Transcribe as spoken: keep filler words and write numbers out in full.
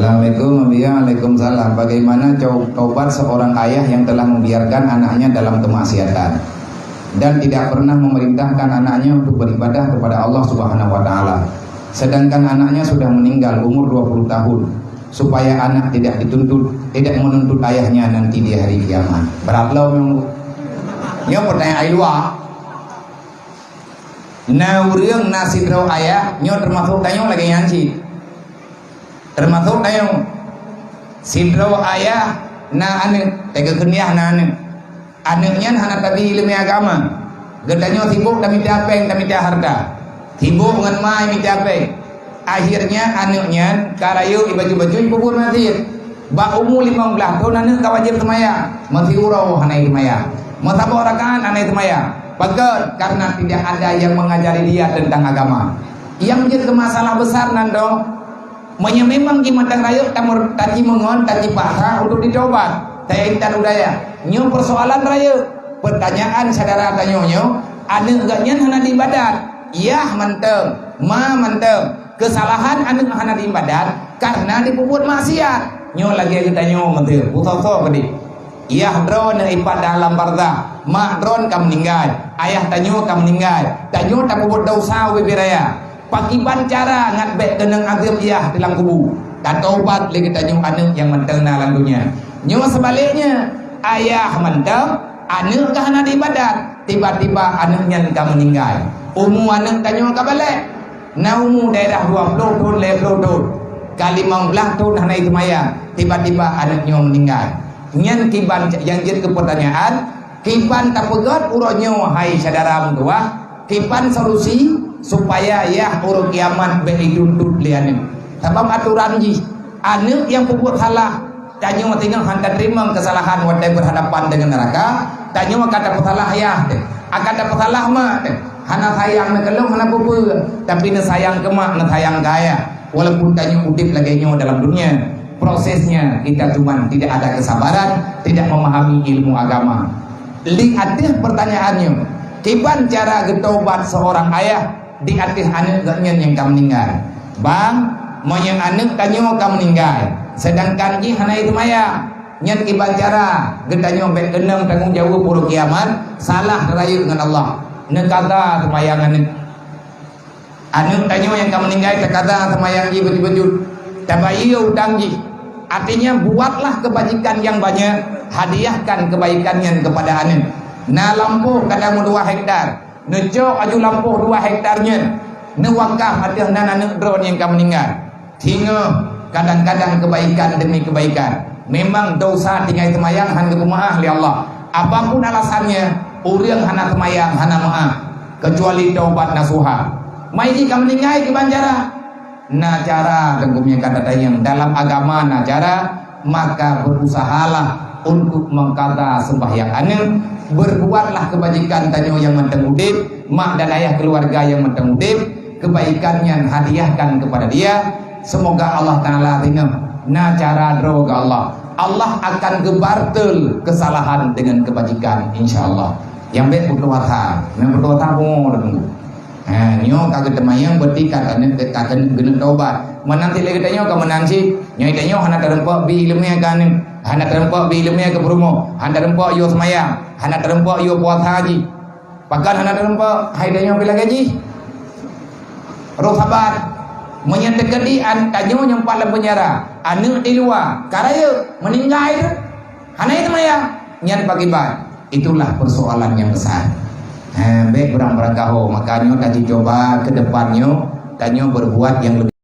Assalamualaikum, Abi. Waalaikumsalam. Bagaimana cau-, taubat seorang ayah yang telah membiarkan anaknya dalam kemaksiatan dan tidak pernah memerintahkan anaknya untuk beribadah kepada Allah Subhanahu wa Ta'ala, sedangkan anaknya sudah meninggal umur dua puluh tahun, supaya anak tidak dituntut, tidak menuntut ayahnya nanti di hari kiamat? Berat lom nyoe. Nyoe pertanyaan ai luwa. Na ureuëng na sidroe ayah, nyoe teumasok tanyoe lagée nyan cit. Teumasok tanyoe. Sidroe ayah na aneuëk, teuka keuniah na aneuëk. Aneuëk nyan hana tabi ileumé agama. Geutanyoe sibok tamita péng, tamita hareuta. Sibok ngon ma mita péng. Akhirnya aneuëk nyan ka rayeuk ibacut-bacut ipubuet maksiet. Bak umu limong blaih thon aneuëk ka wajéb seumayang, meusiuroe hana seumayang, meusaboh rakaat hana seumayang. Pakon? Karena tidak ada yang mengajari dia tentang agama. Yang menjadi masalah besar nan dong, meunyoe memang jimantong rayeuk tamur taci meungon taci paksa untuk ditobat, saya intat udaya. Nyoe persoalan rayeuk. Pertanyaan syedara tanyoe nyoe, aneuëk geuh nyan hana diibadat, yah mantong, ma mantong. Keusalahan aneuëk hana diibadat karena dipubuet maksiat. Nyoe lagée geutanyoe meuteue, pusoe-soe keudeh. Yah droeneuh ipat dalam barzakh, mak droeneuh ka meuninggai, ayah tanyoe ka meuninggai, tanyoe tapubuet desya ubé-bé raya. Pakiban cara ngat bék keunong azeueb yah di lam kubu? Tataubat lé geutanyoe aneuëk nyang mantong na lam donya. Nyoe seubaliknya, ayah mantong, aneuëk ka hana diibadat, tiba-tiba aneuëk nyan ka meuninggai. Umu aneuëk tanyoe ka balek. Na umu daerah dua ploh thon, lhée ploh thon, ka limong blaih thon hana seumayang, tiba-tiba aneuëk nyoe meuninggai. Nyan kiban nyang jeuet keu peurtanyaan, kiban tapeugét uroe nyoe hai syedara meutuwah, kiban solusi supaya yah uroe kiamat bék jituntut lé aneuëk. Sabab atoran jih, aneuëk nyang peubuet salah, tanyoe singoh hana tateurimong keusalahan watée berhadapan dengan neraka, tanyoe akan tapeusalah yah teuh, akan tapeusalah mak teuh. Hana sayang neukeulong hana peue-peue, tapi neusayang keu mak, neusayang keu ayah. Walaupun tanyoe udeb lagée nyoe dalam dunia, prosesnya kita cuman tidak ada kesabaran, tidak memahami ilmu agama. Di ateueh pertanyaan nyoe, kiban cara geutobat seorang ayah di ateueh aneuëk geuh nyan nyang ka meuninggai? Bang, meunyoe aneuëk tanyoe ka meuninggai, sedangkan jih hana seumayang, nyan kiban cara geutanyoe bék keunong tanggong jaweueb uroe kiamat, salah rayeuk ngon Allah. Neukaza seumayang aneuëk. Aneuëk tanyoe nyang ka meuninggai teukaza seumayang jih beujeuet-beujeuet, tabayeue utang jih. Artinya, buatlah kebajikan yang banyak, hadiahkan kebaikan nyan kepada aneuëk. Na lampôh kadang meudua hektar, neucok aju lampôh dua hektar nyan, neuwakaf ateueh nan aneuëk droeneuh nyang ka meuninggai. Singoh kadang-kadang kebaikan demi kebaikan. Memang desya tinggai seumayang hana geupeumaáh lé Allah. Apapun alasannya, ureuëng hana seumayang hana meuáh, kecuali taubat nasuha. Mai jih ka meuninggai kiban cara? Na cara, teungku meunyo ka tatanyong, dalam agama na cara, maka berusahalah untuk mengkaza sembahyang aneuëk, berbuatlah kebajikan tanyoe nyang mantong udeb, mak dan ayah keluarga nyang mantong udeb, kebaikan nyan hadiahkan kepada dia. Semoga Allah Taala ringoh na cara droe keu Allah. Allah akan geubartel kesalahan dengan kebajikan, insya Allah. Nyang bék putôh asa, nyang putôh asa pungo dah tunggu. Ha, nyoe ka geuteumanyong berarti ka keuneuk, ka keuneuk geuneuk taubat. Meunan cit lé geutanyoe ka meunan cit. Nyoe tanyoe hana teurumpok bi ileumé keu aneuëk, hana teurumpok bi ileumé keu peurumoh, hana teurumpok yue seumayang, hana teurumpok yue puasa jih. Pakon hana teurumpok, hai tanyoe pih lagée jih. Roh sabat, meunyoe teukeudi an-, tanyoe nyang pat lam peunjara, aneuëk di luwa, ka rayeuk, meuninggai teuh, hana seumayang, nyan pakriban? Itulah persoalan yang besar. Ha, bék beurang-beurang gaho, makanya tajicoba ke depan nyoe, tanyoe berbuat yang lebih